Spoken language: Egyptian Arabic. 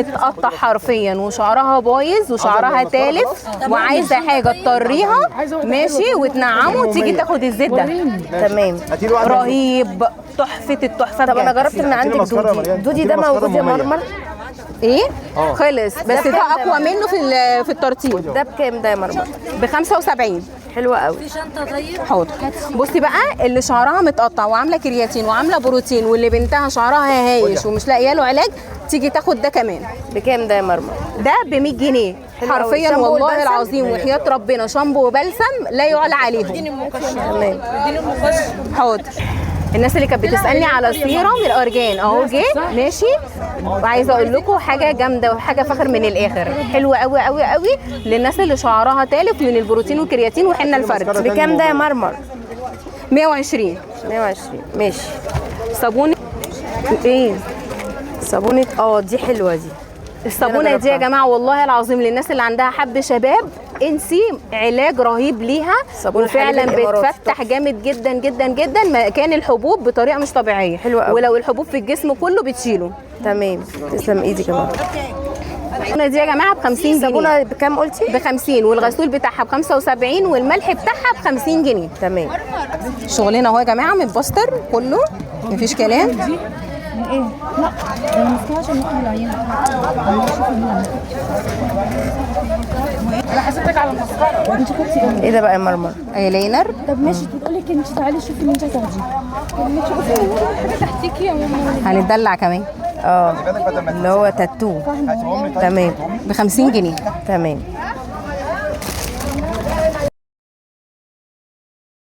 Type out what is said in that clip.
متقطع حرفيا وشعرها بايظ وشعرها تالف وعايزه حاجة تطريها ماشي وتنعمه، تيجي تاخد الزيت ده. تمام. رهيب، تحفة التحفة. طب انا بجد. جربت من عندك ماسكارا يا دودي. مريم. دودي ده هاتيلي ماسكارا موجود يا ممية. مرمر؟ ايه خلص، بس ده بكام ده اقوى منه في الترطيب. ده بكام ده يا مرمر؟ ب 75. حلوة قوي. حاضر. بصي بقى، اللي شعرها متقطع وعامله كرياتين وعامله بروتين واللي بنتها شعرها هايش ومش لاقيه له علاج، تيجي تاخد ده كمان. بكام ده يا مرمر؟ ده ب 100 جنيه حلو أوي. حرفيا شامبو والله والبلسم؟ العظيم وحياة ربنا، شامبو وبلسم لا يعلى عليهم. تمام. حاضر. الناس اللي كانت بتسالني على سيرم الارجان اهو جه ماشي. وعايزه اقول لكم حاجة جامدة وحاجه فخر من الاخر، حلوة قوي قوي قوي للناس اللي شعرها تالف من البروتين والكرياتين وحنه الفرد. بكام ده يا مرمر؟ 120. 120 ماشي. صابون ايه؟ صابونه، دي حلوة دي. الصابونه دي يا جماعة والله العظيم للناس اللي عندها حب شباب انسي، علاج رهيب ليها. صابون وفعلا الحليب الإماراتي. بتفتح جامد جدا جدا جدا مكان الحبوب بطريقة مش طبيعية. حلوة أوي. ولو الحبوب في الجسم كله بتشيله. تمام، تسلم ايدك يا مرمر. الصابونه دي يا جماعة ب 50 جنيه. صابونه بكام قلتي؟ ب 50، والغسول بتاعها ب 75، والملح بتاعها ب 50 جنيه. تمام. شغلنا اهو يا جماعة من بوستر كله، مفيش كلام. ايه؟ لا ده انا ماسكاها عشان ناخد العينة. انت خدتي ايه؟ ايه ده بقى يا مرمر؟ ايلاينر. طب ماشي، بتقول لك انت تعالي شوفي اللي انت هتاخديه. حاجة تحتيكي يا ماما. هنتدلع كمان. اللي هو تاتو. تمام. ب 50 جنيه. تمام.